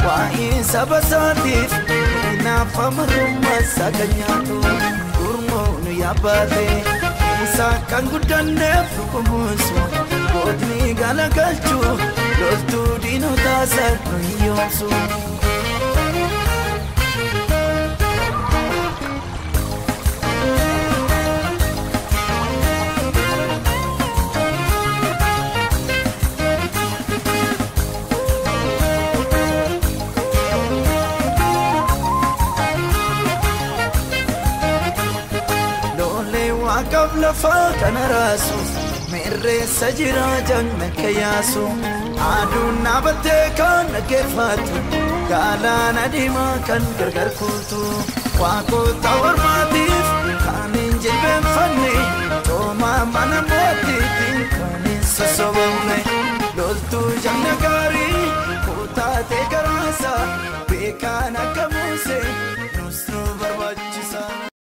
Waa'ee saba isaatiif naafa marummaa isaa kan nyaatu gurmuun yaabbaate isaa kan guddanneef dhugumuusu gootni galagalchu loltuu diinotaa san nu hiyyoomsu. Waaqaaf lafaa kana raasuuf mirreessa jira jagna kayyaasu aduun dhaabattee kan dhaggeeffatu galaana diimaa kan gargar kuutu waaqota ormaatiif kan hin jilbeenfanne coomaa mana mootiitiin kan hin sossobamne loltuu jagna gaarii kutaatee garaasa beekaan akka